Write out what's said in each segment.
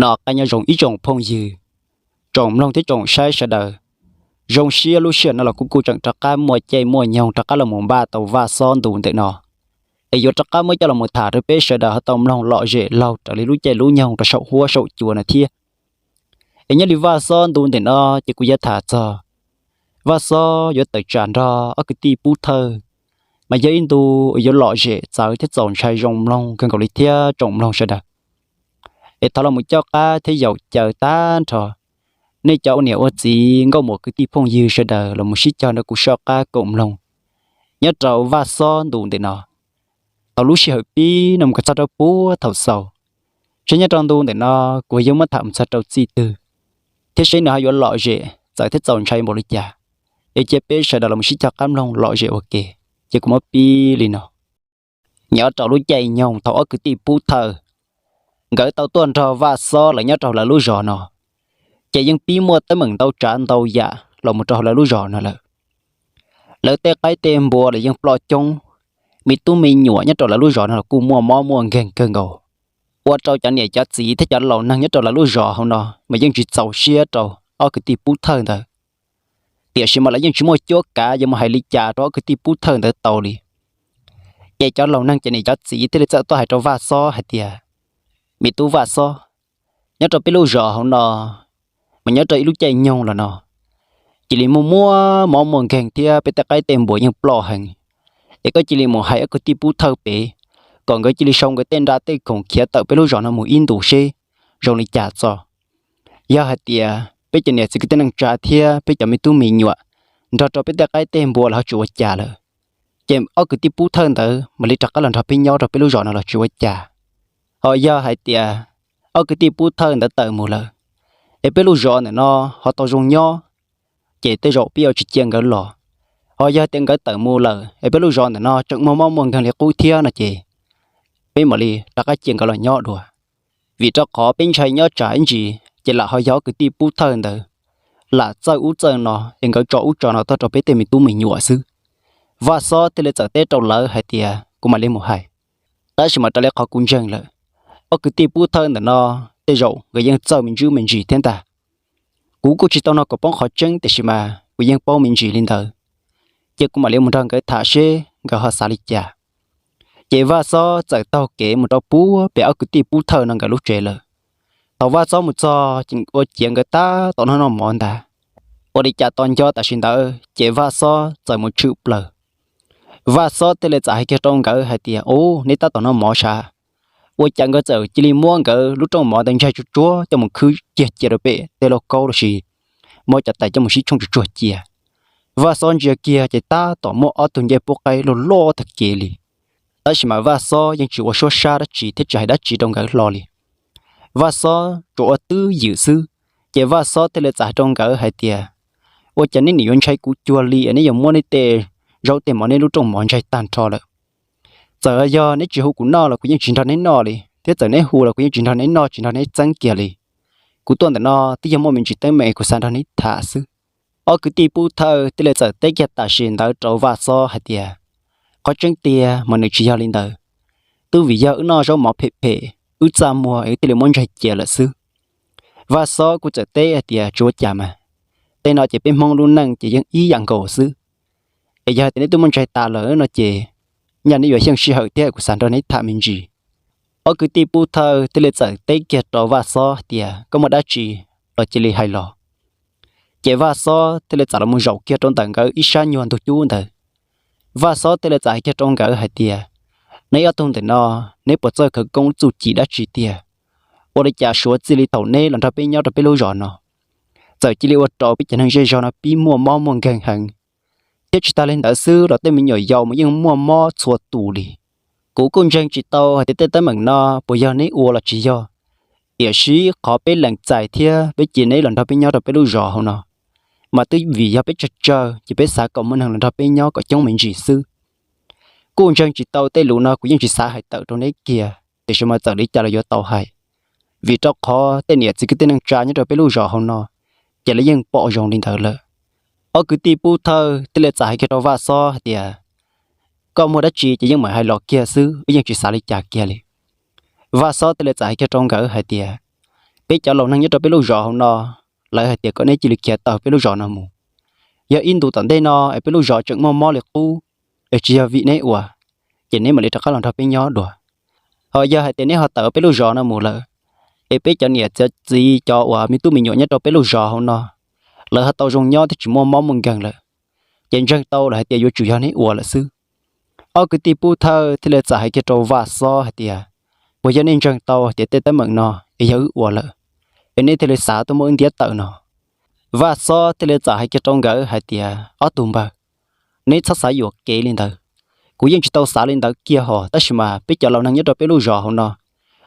No qab nyob zoo ib tsoom phooj ywg, tsoom mloog thiab tsoom saib sawv daws. Zoo siab lub sij hawm no los kuv kuj tseem rov qab muaj caij muaj nyoog rov qab los mus npaj tau Vaj Xob ntu ntawm no. Es yuav rov qab muab coj los mus tham rau peb sawv daws ho tau mloog lom zem laug raws li lub caij lub nyoog rau saum huab saum cua no thiab. Es nyob li Vaj Xob ntu ntawm no ces kuv yuav tham txog Vaj Xob yuav tawm tsam nrog ob kwv tij Pub Thawj, mas yog ib ntu yuav lom zem txawv thiab txaus ntshai zoo mloog kawg nkaus li thiab tsoom mloog sawv daws. Es thov los mus coj qab thiab yaum caw tag nrho nej cov ua niam ua txiv nkauj muam kwv tij phooj ywg sawv daws los mus sib cog nrog kuv soj qab koom mloog nyob rau Vaj Xob ntu ntawm no. Thaum lub sij hawm pib no mus kom txog rau puag thaum xaus, seb nyob rau ntu ntawm no kuv yuav muab tham mus txog rau txij twg, thiab seb nws ho yuav lom zem txawv thiab txaus ntshai npaum li cas. Es cia peb sawv daws los mus sib cog qab mloog lom zem ua ke. Ces kuv muab pib li no. Nyob rau lub caij nyoog thaum ob kwv tij Pub Thawj nkawd tau tuaj nrog Vaj Xob lawv nyob rau lawv lub zos no, ces yeej pib muaj teeb meem ntau tsav ntau yam los mus rau lawv lub zos no lawm. Lawv tej qaib tej npua los yeej ploj coob, me tub me nyuam nyob rau lawv lub zos no los kuj muaj mob muaj nkeeg kawg nkaus, ua rau cov niam cov txiv thiab cov laus neeg nyob rau lawv lub zos hauv no mas yeej tsis txaus siab rau ob kwv tij Pub Thawj ntawd. Tiam sis mas lawv yeej tsis muaj cuab kav yuav mus hais li cas rau ob kwv tij Pub Thawj ntawd tau li. Ces cov laus neeg cov niam cov txiv thiaj li txawm tuaj hais rau Vaj Xob hais tias, me tub Vaj Xob, nyob rau peb lub zos hauv no, mas nyob rau ib lub caij nyoog los no cia li muaj muaj mob muaj nkeeg thiab peb tej qaib tej npua yeej ploj heev. Es koj cia li mus hais ob kwv tij Pub Thawj pem kom nkawd cia li sau nkawd tej nra tej khoom khiav tawm peb lub zos no mus ib ntus seb zoo li cas txog. Yog hais tias peb cov niam txiv kwv tij neej tsa thiab peb cov me tub me nyuam nrog rau peb tej qaib tej npua los ho tsis ua cas lawm, ces ob kwv tij Pub Thawj ntawd mam li rov qab los nrog peb nyob rau peb lub zos no los tsis ua cas. Ho yog hais tias ob kwv tij Pub Thawj ntawd tawm mus lawm, es peb lub zos ntawm no ho tau zoo nyob, ces tej zaum peb yuav tsis cia nkawd los. Ho yog tias nkawd tawm mus lawm es peb lub zos ntawm no tseem muaj mob muaj nkeeg li qub thiab no ces peb mam li rov qab cia nkawd los nyob dua. Vim rau qhov peb ntshai nyob tsam ib ntsis ces lam ho yog ob kwv tij Pub Thawj ntawd lam txawj ub txawj no es nkawd tso ub tso no tuaj rau peb tej me tub me nyuam xwb. Vaj Xob thiaj li txawm teb rau lawv hais tias, kuv mam li mus hais, tab sis mas raws li qhov kuv ntseeg lawm, ob kwv tij Pub Thawj ntawm no tej zaum nkawd yeej txawj me ntsis me ntsis thiab ntag. Kuv kuj tsis tau nug kom paub qhov tseeb tiam sis mas kuv yeej paub me ntsis li ntawd. Ces kuv mam li mus nrog nkawd tham seb nkawd ho xav li cas. Ces Vaj Xob txawm taug kev mus rau puag pem ob kwv tij Pub Thawj no nkawd lub tsev lawm. Thaum Vaj Xob mus txog ces ua ciav nkawd tab tom noj noj mov ntag. Ua li cas tos nco tam sim ntawd ces Vaj Xob txawm mus tshwm plaws. Vaj Xob thiaj li txawm hais kiag rau nkawd hais tias, ub, neb tab tom noj mov sav? Ua cas nkawd txawm cia li muab nkawd lub rooj mov ntawd ntsaig tsuag tsuag coj mus khwb kiag cia rau pem tej lauj kaub los sis muab cov tais coj mus sib tshooj tsuag tsuag cia. Vaj Xob ntsia kiag ces tab tom muaj ob tug ncej pub qaib loj loj tag kev li. Tab sis mas Vaj Xob yeej tsis ua suab sab dab tsi thiab tsis hais dab tsi rau nkawd hlo li. Vaj Xob tsuas ua twj ywm xwb. Ces Vaj Xob thiaj li txawm hais rau nkawd hais tias, ua cas neb nim yuav ntshai kuv cuag li es neb yuav muab neb tej zaub tej mov neb lub rooj mov ntsaig tag nrho lawm? Txawm yog neb tsis hu kuv noj los kuv yeej tsis nrog neb noj li, thiab txawm neb hu los kuv yeej tsis nrog neb noj tsis nrog neb txeeb kiag li. Kuv tuaj ntawm no twb yog muaj me ntsis teeb meem kuv xav nrog neb tham xwb. Ob kwv tij Pub Thawj thiaj li txawm teb kiag tam sim ntawd rau Vaj Xob hais tias, qhov tseeb tiag mas nws tsis yog li ntawd. Twb vim yog wb noj zaub mov phem phem, wb txaj muag es wb thiaj li muab ntsaig cia lawm xwb. Vaj Xob kuj txawm teb hais tias, tsis ua cas mas, tej no ces peb Hmoob lub neej ces yeej ib yam nkaus xwb. Es yog hais tias neb twb muab ntsaig tas lawm no ces, nyaj neb yuav xyeej sij hawm thiab kuv xav nrog neb tham me ntsis. Ob kwv tij Pub Thawj thiaj li txawm teb kiag rau Vaj Xob hais tias, koj muaj dab tsi los cia li hais los. Ces Vaj Xob thiaj li txawm los mus zaum kiag rau ntawm nkawd ib sab nyuag ntug cub ntawd. Vaj Xob thiaj li txawm hais kiag rau nkawd hais tias, neb ob tug ntawm no, neb puas txawj khawv koob txuj ci dab tsi tiag? Ua li cas suav txij li thaum neb los nrog peb nyob rau peb lub zos no, txawm cia li ua rau peb cov neeg zej zog no pib muaj mob muaj nkeeg heev, thiab tsis tas li ntawd xwb los tej me nyuam yaus mas yeej muaj mob txhua tus li. Kuv kuj ntseeg tsis tau hais tias tej teeb meem no puas yog neb ua los tsis yog, tiam sis qhov peb lees txais thiab peb cia neb los nrog peb nyob rau peb lub zos hauv no, mas twb vim yog peb tsawg tsawg ces peb xav kom muaj neeg los nrog peb nyob kom coob me ntsis xwb. Kuj ntseeg tsis tau tej lus no kuv yeej tsis xav hais tawm rau neb kiag, tiam sis mas txawm li cas los yuav tau hais, vim rau qhov tej niam txiv kwv tij neej tsa nyob rau peb lub zos hauv no ces lawv yeej pom zoo li ntawd lawm. Ob kwv tij Pub Thawj thiaj li txawm hais kiag rau Vaj Xob hais tias, koj muaj dab tsi ces yeej meem hais los kiag xwb, wb yeej tsis xav li cas kiag li. Vaj Xob thiaj li txawm hais kiag rau nkawd hais tias, Peb cov laus neeg nyob rau peb lub zos hauv no, lawv hais tias kom neb cia li khiav tawm peb lub zos no mus. Yog ib ntus tom ntej no es peb lub zos tseem muaj mob li qub, es tsis yog vim neb ua, ces neb mam li rov qab los nrog peb nyob dua. Ho yog hais tias neb ho tawm peb lub zos no mus lawm, es peb cov niam cov txiv cov uas me tub me nyuam nyob rau peb lub zos hauv no, lawv ho tau zoo nyob thiab tsis muaj mob muaj nkeeg lawm, ces ntseeg tau lawm hais tias yuav tsum yog neb ua lawm xwb. Ob kwv tij Pub Thawj thiaj li txawm hais kiag rau Vaj Xob hais tias, Puas yog nej ntseeg tau tias tej teeb meem no es yog wb ua lawm, es nej thiaj li xav tuaj muab wb ntiab tawm no? Vaj Xob thiaj li txawm hais kiag rau nkawd hais tias, Ob tug npawg, neb txhob xav yuam kev li ntawd. Kuv yeej tsis tau xav li ntawd kiag hos, tab sis mas peb cov laus neeg nyob rau peb lub zos hauv no,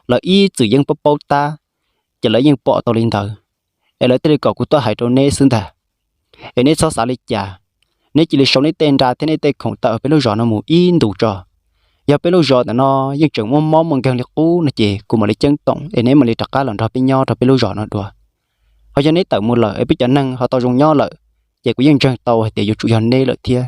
lawv ib txwm yeej paub paub tab, ces lawv yeej pom tau li ntawd, es lawv thiaj li kom kuv tuaj hais rau neb xwb ntag. Es neb txhob xav li cas, neb cia li sau neb tej nra thiab neb tej khoom tawm peb lub zos no mus ib ntus tso. Yog peb lub zos ntawm no yeej tseem muaj mob muaj nkeeg li qub no ces kuv mam li ceeb toom es neb mam li rov qab los nrog peb nyob rau peb lub zos no dua. Ho yog neb tawm mus lawm es peb cov neeg ho tau zoo nyob lawm, ces kuv yeej ntseeg tau hais tias yuav tsum yog neb lawm thiab.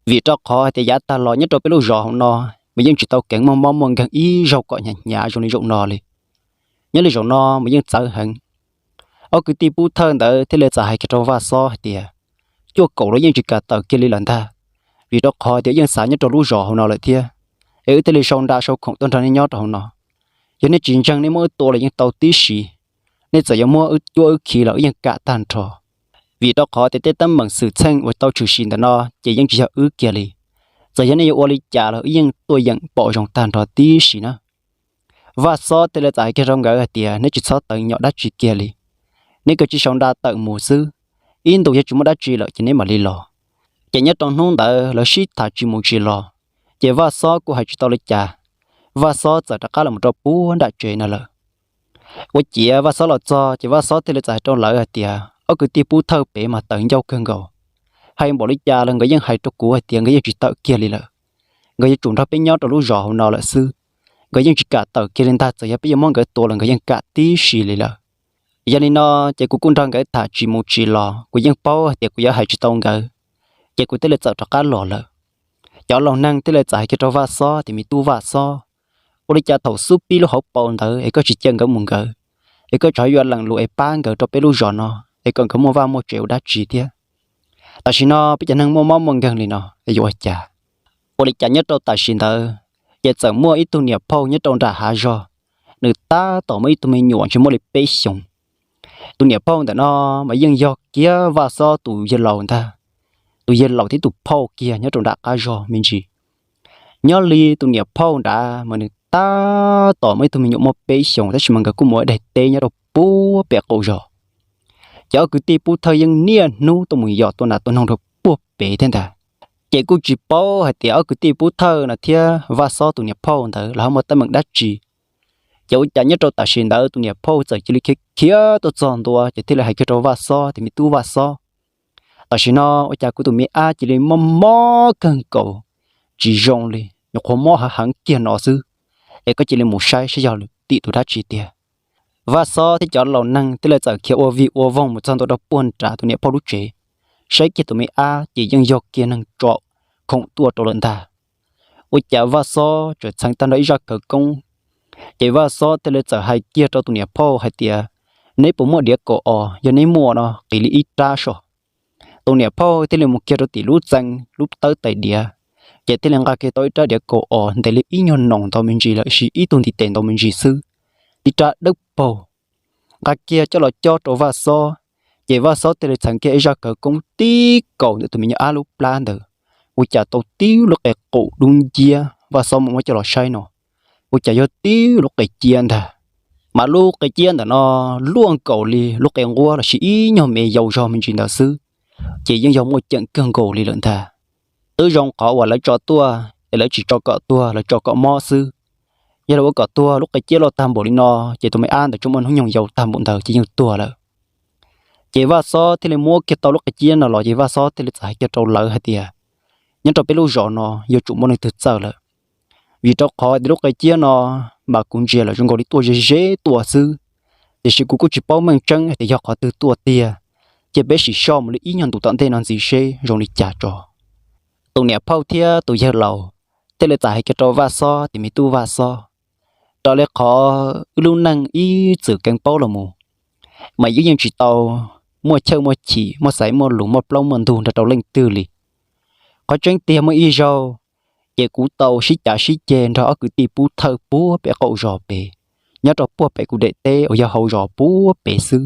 Vim rau qhov hais tias yav tag los nyob rau peb lub zos hauv no, mas yeej tsis tau keev muaj mob muaj nkeeg ib zaug kom hnyav hnyav zoo li zaum no li. Nyob li zaum no mas yeej txawv heev. Ob kwv tij Pub Thawj ntawd thiaj li txawm hais kiag rau Vaj Xob hais tias, Cuaj kaum los yeej tsis kam tawm kiag li lawm ntag, vim rau qhov tias yeej xav nyob rau lub zos hauv no lawm thiab. Es wb thiaj li sau nra sau khoom tuaj nrog nej nyob rau hauv no. Yog nej tsis ntseeg, nej muab wb tua los yeej tau tib si. Nej txawm yuav muab wb cuab wb khi los wb yeej kam tag nrho, vim rau qhov tias tej teeb meem xwm txheej uas tau tshwm sim ntawm no ces yeej tsis yog wb kiag li. Txawm yog nej yuav ua li cas los wb yeej tuaj yeem pom zoo tag nrho tib si na. Vaj Xob thiaj li txawm hais kiag rau nkawd hais tias, Neb tsis txhob tawv nyom dab tsi kiag li. Neb kav tsij sau nra tawm mus xwb. Ib ntus yog tsis muaj dab tsi lawm ces neb mam li los. Ces nyob rau hnub ntawd lawv sib tham tsis mus tsis los, ces Vaj Xob kuj hais tsis tau li cas. Vaj Xob txawm rov qab los mus rau puag nram tsev no lawm. Ua ciav Vaj Xob los txog ces Vaj Xob thiaj li txawm hais rau lawv hais tias, Ob kwv tij Pub Thawj pem mas tawv ncauj kawg nkaus. Hais npaum li cas los nkawd yeej hais rau kuv hais tias nkawd yeej tsis tawm kiag li lawm. Nkawd yuav tsum nrog peb nyob rau lub zos hauv no lawm xwb. Nkawd yeej tsis kam tawm kiag li ntag, txawm yog peb yuav muab nkawd tua los nkawd yeej kam tib si li lawm. Yog li no, ces kuv kuj nrog nkawd tham tsis mus tsis los, kuv yeej paub hais tias kuv yuav hais tsis tau nkawd, ces kuv thiaj li txawm rov qab los lawm. Cov laus neeg thiaj li txawm hais kiag rau Vaj Xob tias, Me tub Vaj Xob, ua li cas thaum xub pib lub hauv paus ntawd es koj tsis cia nkawd mus nkawd, es koj tseem yuav lees lus es pab nkawd rau peb lub zos no, es kom nkawd muaj vaj muaj tsev ua dab tsi thiab? Tam sim no peb cov neeg muaj mob muaj nkeeg li no es yuav ua cas? Ua li cas nyob rau tam sim ntawd, ces txawm muaj ib tug niam phauj nyob rau nram hav zog, nws tab tom muaj ib tug me nyuam tsis muaj li peb xyoos. Tus niam phauj ntawm no mas yeej yog kiag Vaj Xob tus yawg laus ntag, tus yawg laus thiab tus phauj kiag nyob rau nram qab zog me ntsis. Nyob li tus niam phauj nrad mas nws tab tom muaj ib tug me nyuam muaj peb xyoos, tab sis mas nkawd kuj mus ua daim teb nyob rau puag pem qaum zos. Ces ob kwv tij Pub Thawj yeej niaj hnub tuaj mus yos tua nas tua noog rau puag pem thiab ntag. Ces kuj tsis paub hais tias ob kwv tij Pub Thawj no thiab Vaj Xob tus niam phauj ntawd los ho muaj teeb meem dab tsi. Ces ua cas nyob rau tam sim ntawd tus niam phauj txawm cia li khiav khiav tuaj txog ntua ces thiaj li hais kiag rau Vaj Xob tias, Me tub Vaj Xob, tam sim no ua cas kuv tus me ab cia li mob mob kawg nkaus, tsis zoo li, nyuam qhuav mob heev heev kiag no xwb, es koj cia li mus saib saib yog tim tus dab tsi tiag. Vaj Xob thiab cov laus neeg thiaj li txawm khiav ua vig ua voog mus txog ntua rau puag nram tus niam phauj lub tsev, saib kiag tus me ab ces yeej yog kiag neeg tso khoom tuaj rau lawm ntag. Ua cas Vaj Xob tseem txheev tag nrho ib zaj khawv koob. Ces Vaj Xob thiaj li txawm hais kiag rau tus niam phauj hais tias, Neb puas muaj diav kaum os? Yog neb muaj no qiv li ib rab soj. Tus niam phauj thiaj li mus kiag rau tim lub txee lub tawb tais diav, ces thiaj li nqa kiag tau ib rab diav kaum os ntev li ib nyuag noos ntau me ntsis lawm, sis ib tug ntiv tes ntau me ntsis xwb, ib rab dawb paug. Nqa kiag coj los cob rau Vaj Xob, ces Vaj Xob thiaj li txheev kiag ib zaj khawv koob tib kaum ntawm tus me nyuam ab lub plab ntawd, ua cas tau tib lub qe qus dub nciab. Vaj Xob mus muab coj los saib no, ua cas yog tib lub qe ciab ntag. Mas lub qe ciab ntawm no luaj nkaus li lub qe nquab lossis ib nyuag me yau zog me ntsis ntawd xwb, ces yeej yog muaj ceem kawg nkaus li lawm ntag. Twb zoo qhov uas lawv tso tuaj es lawv tsis tso kom tuag, lawv tso kom mob xwb. Yog lawv ua kom tuag lub qe ciab loj tag npaum li no, ces tus me ab ntawd tsuas muaj hnub nyoog yau tag npaum ntawd ces yeej tuag lawm. Ces Vaj Xob thiaj li muab kiag tau lub qe ciab no los, ces Vaj Xob thiaj li txawm hais kiag rau lawv hais tias, Nyob rau peb lub zos no yuav tsum muaj leej twg txawj lawm, vim rau qhov tias lub qe ciab no mas kuv ntsia lawm zoo nkaus li tuaj ze ze tuaj xwb, tiam sis kuv kuj tsis paub meej tseeb hais tias yog qhov twg tuaj tiag. Ces peb sim soj mus li ib nyuag ntu tom ntej no ntxiv seb zoo li cas tso. Tus niam phauj thiab tus yawg laus thiaj li txawm hais kiag rau Vaj Xob tias, Me tub Vaj Xob, raws li qhov wb lub neej ib txwm keev paub los mus, mas yus yeej tsis tau muaj chawj muaj chim, muaj xaiv muaj lus, muaj plaub muaj ntug nrog rau leej twg li. Qhov tseeb tiag muaj ib zaug, ces kuv tau sib cav sib ceg nrog ob kwv tij pub thawj puag pem qaum zos pem, nyob rau puag pem kuv daim teb uas yog hauv zos puag pem xwb.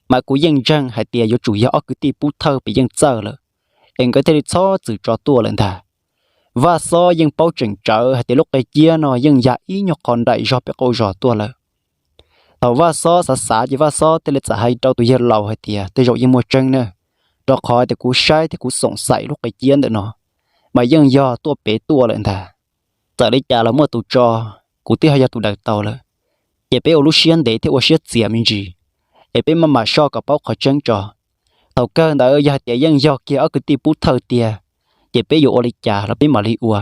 Mas kuv yeej ntseeg hais tias yuav tsum yog ob kwv tij pub thawj pem yeej txawj lawm, es nkawd thiaj li txhob txwm tso tuaj lawm ntag. Vaj Xob yeej paub tseem tsawv hais tias lub qe ciab no yeej ya ib nyuag qho nraim zog pem qaum zos tuaj lawm. Thaum Vaj Xob xav xav ces Vaj Xob thiaj li txawm hais rau tus yawg laus hais tias, tej zaum yeej muaj tseeb na, rau qhov tias kuv saib thiab kuv xoom xaim lub qe ciab ntawm no, mas yeej yog tuaj pem tuaj lawm ntag. Txawm li cas los muaj tus tso, kuv twb ho yog tus daws tau lawm, ces peb ua lub siab ntev thiab ua siab txias me ntsis, es peb maj mam soj kom paub qhov tseeb tso. Thaum kawg ntawd yog hais tias yeej yog kiag ob kwv tij pub thawj tiag, ces peb yuav ua li cas los peb mam li ua.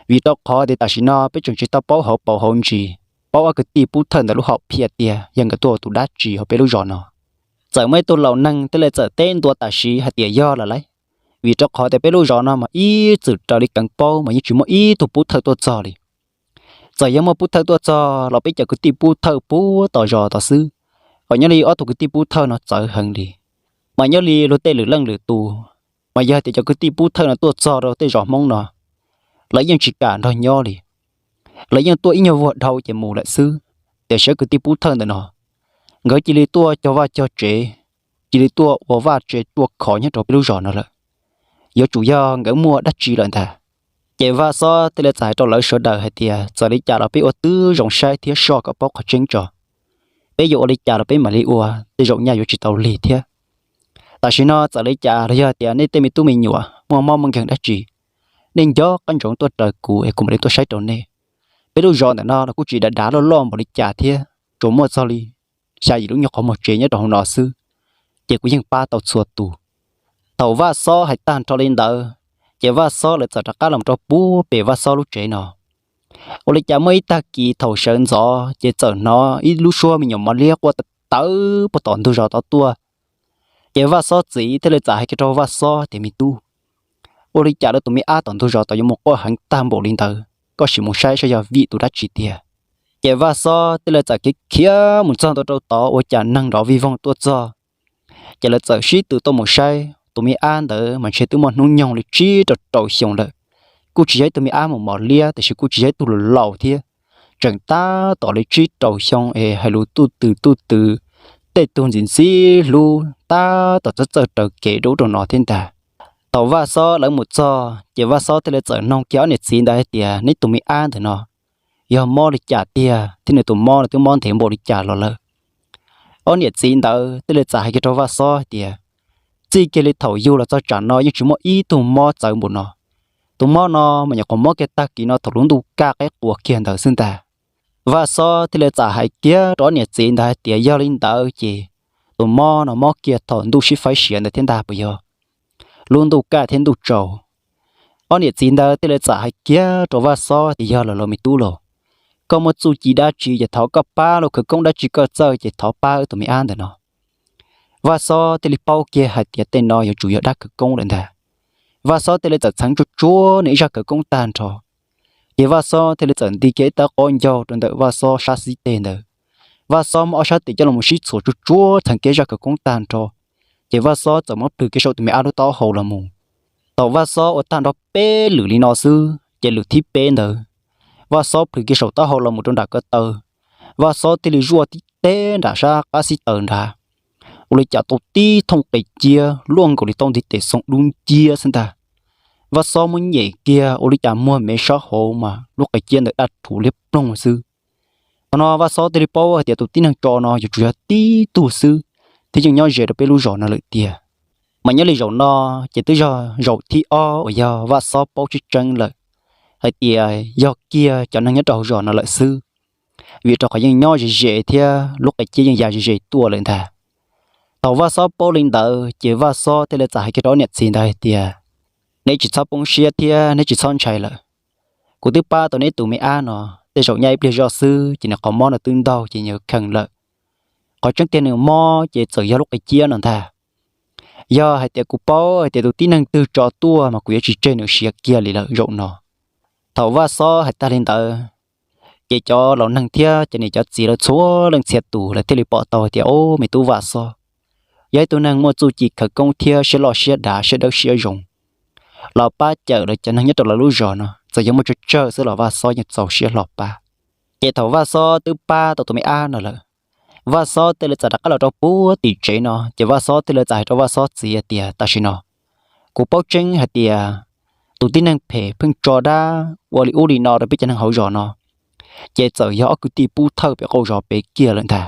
Vim rau qhov tias tam sim no peb tseem tsis tau paub hauv paus hauv ntsis, paub ob kwv tij pub thawj ntawd lub hom phiaj tiag yog nkawd tuaj ua tus dab tsi hauv peb lub zos no. Txawm muaj ib tug laus neeg thiaj li txawm teb ntua tam sim hais tias yog lawm lauj, vim rau qhov tias peb lub zos no mas ib txwm raws li keev paub mas yeej tsis muaj ib tug pub thawj tuaj txog li. Txawm yog muaj pub thawj tuaj txog los peb cov kwv tij pub thawj puag tom zos tod xwb, hos nyob li ob tug kwv tij pub thawj no txawv heev li. Mas nyob li luag tej lwm leej lwm tus, mas yog hais tias cov kwv tij pub thawj no tuaj txog rau tej zos Hmoob no, lawv yeej tsis kam nrog nyob li. Lawv yeej tuaj ib nyuag vuag dhau ces mus lawm xwb. Tiam sis ob kwv tij pub thawj ntawm no, nkawd cia li tuaj cog vaj cog tsev, cia li tuaj ua vaj tse tuaj khov nyob rau peb lub zos no lawm. Yuav tsum yog nkawd muaj dab tsi lawm ntag. Ces Vaj Xob thiaj li txawm hais rau lawv sawv daws hais tias txawm li cas los peb ua tib zoo saib thiab soj kom paub qhov tseeb tso. Peb yuav ua li cas los peb mam li ua, tej zaum nyaj yuav tsis tau lig thiab. Tam sim no txawm li cas los yog tias nej tej me tub me nyuam muaj mob muaj nkeeg dab tsi, nej nco qab ntsoov tuaj raws kuv es kuv mam li tuaj saib rau nej. Peb lub zos ntawm no los kuj tsis dav dav loj loj npaum li cas thiab, tsuas muaj txog li xya yim lub nyuag qhov muag tsev nyob rau hauv no xwb, ces kuv yeej pab tau txhua tus. Thaum Vaj Xob hais tag nrho li ntawd, ces Vaj Xob lawv txawm rov qab los rau puag pem Vaj Xob lub tsev no. Ua li cas muaj ib tag kis thaum sawv ntxov ces txawm hnov ib lub suab me nyuam mos liab quaj tawv tawv puag tom ntug zos tod tuaj. Ces Vaj Xob txiv thiaj li txawm hais kiag rau Vaj Xob tias, me tub, ua li cas lawv tus me ab tom ntug zos tod yuav mus quaj heev tag npaum li ntawd, koj sim mus saib saib yog vim tus dab tsi tiag. Ces Vaj Xob thiaj li txawm khiav khiav mus txog ntua rau tod ua cas neeg nrov vij voog tuaj txog. Ces lawv txawm sib tw tuaj mus saib tus me ab ntawd mas ntshe twb muaj hnub nyoog li tsib rau rau xyoo lawm. Kuj tsis yog ib tug me ab mus mos liab tiam sis kuj tsis yog ib tug laus laus thiab, tseem tab tom li tsib rau xyoo es hais lus tuj twm tuj twm, tej tug ntxim ntxim hlub tab tom txawj txawj raws kev rau ub rau no thiab ntag. Thaum Vaj Xob lawv mus txog ces Vaj Xob thiaj li txawm noog kiag ob niam txiv ntawd hais tias, neb tus me ab ntawm no yog mob li cas tiag thiab nws tus mob no twb mob ntev npaum li cas los lawm? Ob niam txiv ntawd thiaj li txawm hais kiag rau Vaj Xob hais tias, txij kiag li thaum yug los txog tsam no yeej tsis muaj ib tug mob txawv npaum no. Tus mob no mas nyuam qhuav mob kiag tag kis no thaum lub ntuj kaj qaib qua kiag ntawd xwb ntag. Vaj Xob thiaj li txawm hais kiag rau ob niam txiv ntawd hais tias, yog li ntawd ces tus mob no mob kiag thaum ntuj sib faib siav ntawd thiab ntag puas yog? Lub ntuj kaj thiab ntuj tsaus. Ob niam txiv ntawd thiaj li txawm hais kiag rau Vaj Xob tias, yog lawm los me tub los, koj muaj txuj ci dab tsi ces thov koj pab, los khawv koob dab tsi koj txawj ces thov pab wb tus me ab ntawm no. Vaj Xob thiaj li paub kiag hais tias tej no yuav tsum yog dab khawv koob lawm ntag. Vaj Xob thiaj li txawm txheev tsuag tsuag nws ib zaj khawv koob tag nrho. Ces Vaj Xob thiaj li txawm nti kiag ib tawb qaub ncaug rau ntawm Vaj Xob sab xib teg ntawd. Vaj Xob muab ob sab tes coj los sib txhuam tsuag tsuag txheev kiag zaj khawv koob tag nrho. Ces Vaj Xob txawm muab plhws kiag saum tus me ab lub taub hau los mus. Thaum Vaj Xob ua tag nrho peb lwm li no xwb ces lwm thib peb ntawd, Vaj Xob plhws kiag saum taub hau los mus rau nram ko taw, Vaj Xob thiaj li zuaj tib teg nram sab qab xib taws nrad. Ua li cas tau tib thooj qe ciab luaj nkaus li tau ntiv tes xoo dub nciab xwb ntag. Vaj Xob muab nyem kiag ua li cas muag mev sab hauv mas lub qe ciab ntawd daj rhuv liab ploog xwb. Thaum no Vaj Xob thiaj li paub hais tias tus tib neeg tso no yuav tsum yog tib tug xwb thiab yeej nyob ze rau peb lub zos no lawm tiag. Mas nyob li zaum no ces twb yog zaum thib ob uas yog Vaj Xob paub tseeb tseeb lawm hais tias yog kiag cov neeg nyob rau hauv zos no lawm xwb, vim rau qhov yeej nyob ze ze thiab lub qe ciab yeej ya ze ze tuaj lawm ntag. Thaum Vaj Xob paub li ntawd ces Vaj Xob thiaj li txawm hais kiag rau ob niam txiv ntawd hais tias, neb tsis txhob poob siab thiab neb tsis txhob ntshai lawm. Kuv twb pab tau neb tus me ab no, tej zaum nyaj ib pliag zoj xwb ces nws qhov mob no twb ntaug ces nws kheev lawm. Qhov tseeb tiag nws mob ces txawm yog lub qe ciab no ntag. Yog hais tias kuv paub hais tias tus tib neeg twg tso tuaj mas kuv yuav tsis tseg nws siav kiag li lawm zaum no. Thaum Vaj Xob hais tag li ntawd, Ces cov laus neeg thiab cov niam cov txiv lawv txhua leej txhia tus lawv thiaj li pom tau hais tias, o, me tub Vaj Xob yog ib tug neeg muaj txuj ci khawv koob thiab siab loj siab dav, siab dawb siab zoo. Los pab cawm lawv cov neeg nyob rau lawv lub zos no, txawm yog muaj tsawg tsawg xwb los Vaj Xob yeej txaus siab hlo pab. Ces thaum Vaj Xob twb pab tau tus me ab no lawm, Vaj Xob thiaj li txawm rov qab los rau puag tim tsev no, ces Vaj Xob thiaj li txawm hais rau Vaj Xob txiv hais tias, tam sim no kuv paub tseeb hais tias tus tib neeg phem pheej tso dab ua li ub li no rau peb cov neeg hauv zos no, ces txawm yog ob kwv tij pub thawj pem qaum zos pem kiag lawm ntag.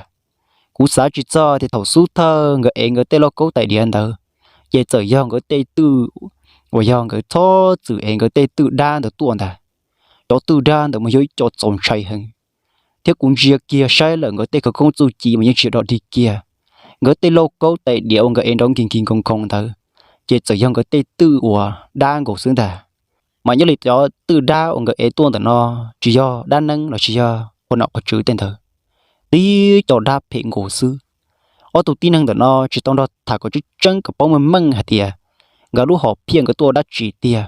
Kuv xav tsis txog tias thaum xub thawj nkawd ev nkawd tej lauj kaub tais diav ntawd, ces txawm yog nkawd tej twj, uas yog nkawd txhob txwm ev nkawd tej twj dab ntawd tuaj ntag. Cov twj dab ntawd mas yog ib co txaus ntshai heev, thiab kuv ntsia kiag saib lawm nkawd tej khawv koob txuj ci mas yeej tsis dog dig kiag. Nkawd tej lauj kaub tais diav uas nkawd ev nrov nkig nkig nkoos nkoos ntawd, ces txawm yog nkawd tej twj uas dab nkaus xwb ntag. Mas nyob li cov twj dab uas nkawd ev tuaj ntawm no, tsis yog dab neeb los tsis yog qhov nom qhov tswv tej ntawd, tib co dab phem nkaus xwb. Ob tug tib neeg ntawm no tsis tau nrog tham kom tseeb tseeb kom paub meej meej hais tias nkawd lub hom phiaj nkawd tuaj ua dab tsi tiag.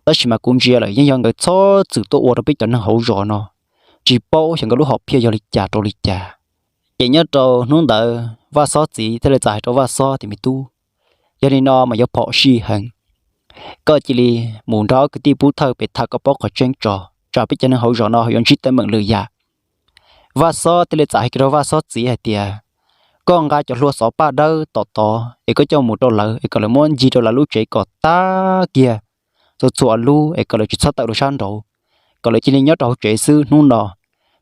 Tab sis mas kuv ntsia lawm yeej yog nkawd txhob txwm tuaj ua rau peb cov neeg hauv zos no, tsis paub xyov nkawd lub hom phiaj yog li cas rau li cas. Ces nyob rau hnub ntawd Vaj Xob txiv thiaj li txawm hais rau Vaj Xob tias, me tub, yog li no mas yuav phom sij heev, koj cia li mus nrog ob kwv tij pub thawj pem tham kom paub qhov tseeb tso, tsam peb cov neeg hauv zos no yuav ntsib teeb meem lwm yam. Vaj Xob thiaj li txawm hais kiag rau Vaj Xob txiv hais tias, koj nqa cov hlua xov paj dawb tom tod es koj coj mus rau lawv es kom lawv muab ncig rau lawv lub tsev kom tag kiag txhua txhua lub es kom lawv tsis txhob tawm rau sab nraud, kom lawv cia li nyob rau hauv tsev xwb hnub no.